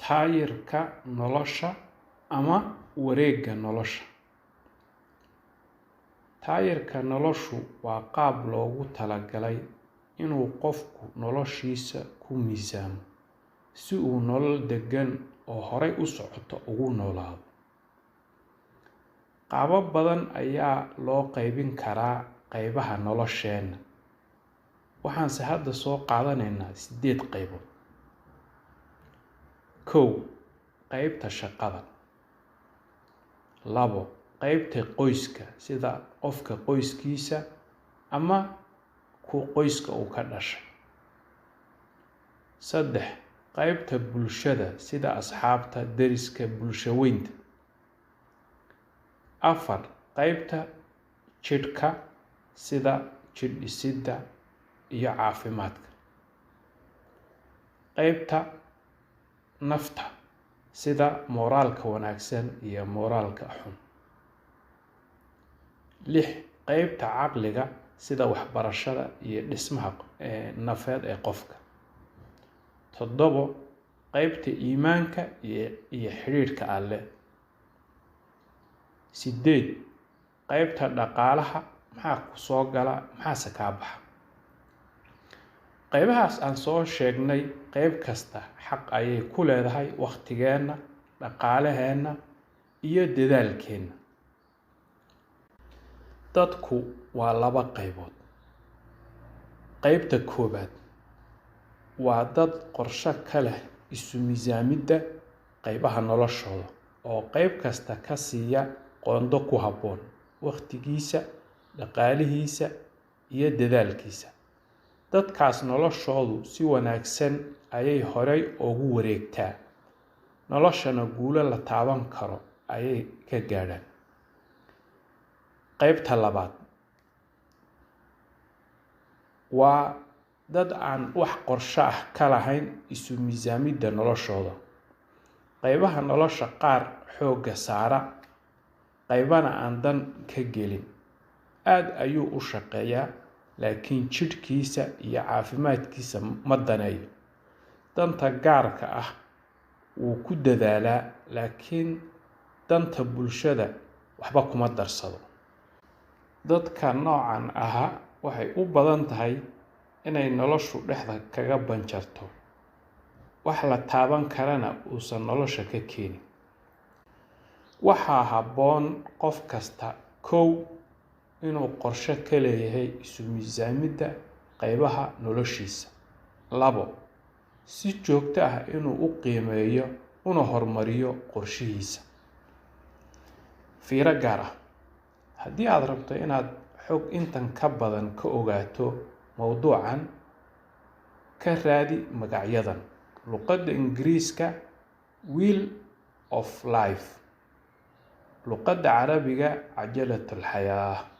Taayirka nolosha ama wareegga nolosha. Taayirka noloshu waa qaab loogu talagalay inuu qofku noloshiisa ku miisaamo si uu nolol deggan oo horay u socota ugu noolaado. Qaabab badan ayaa loo qaybin karaa qaybaha nolosheenna, waxaanse hadda soo qaadanaynaa 8 qaybood. 1. Qaybta shaqada. 2. Qaybta qoyska, sida qofka qoyskiisa ama ku qoyska uu ka dhashay. 3. Qaybta bulshada, sida asxaabta, deriska, bulsho weynta. 4. Qaybta jidhka, sida jidh dhisidda iyo caafimaadka. Qaybta nafta, sida mooraalka wanaagsan iyo mooraalka xun. 6. Qaybta caqliga, sida waxbarashada iyo dhismaha nafeed ee qofka. 7. Qaybta iimaanka iyo xidhiidhka Alle. 8. Qaybta dhaqaalaha, maxaa ku soo gala, maxaase kaa baxa. Qaybahaas aan soo sheegnay, qayb kasta xaq ayay ku leedahay waqtigeenna, dhaqaalaheenna iyo dadaalkeenna. Dadku waa laba qaybood. Qaybta koowaad waa dad qorshe ka leh isu miisaamidda qaybaha noloshooda, oo qayb kasta ka siiya qoondo ku habboon waqtigiisa, dhaqaalihiisa iyo dadaalkiisa. Dadkaas noloshoodu si wanaagsan ayay horay ugu wareegtaa, noloshana guulo la taaban karo ayay ka gaadhaan. Qaybta labaad waa dad aan wax qorshe ah ka lahayn isu miisaamidda noloshooda. Qaybaha nolosha qaar xoogga saara, qaybana aan dan ka gelin. Aad ayuu u shaqeeyaa, laakiin jidhkiisa iyo caafimaadkiisa ma daneeyo. Danta gaarka ah wuu ku dadaalaa, laakiin danta bulshada waxba kuma darsado. Dadka noocan aha waxay u badan tahay inay noloshu dhexda kaga banjarto, wax la taaban karana uusan nolosha ka keenin. Waxaa habboon qof kasta: 1. Inuu qorshe ka leeyahay isu miisaamidda qaybaha noloshiisa. 2. Si joogto ah inuu u qiimeeyo una horumariyo qorshihiisa. Fiiro gaar ah: haddii aad rabto inaad xog intan ka badan ka ogaato mowduucan, ka raadi magacyadan: Luqadda Ingiriisiga Wheel of Life, Luqadda Carabiga Cajalat al-Xayaa.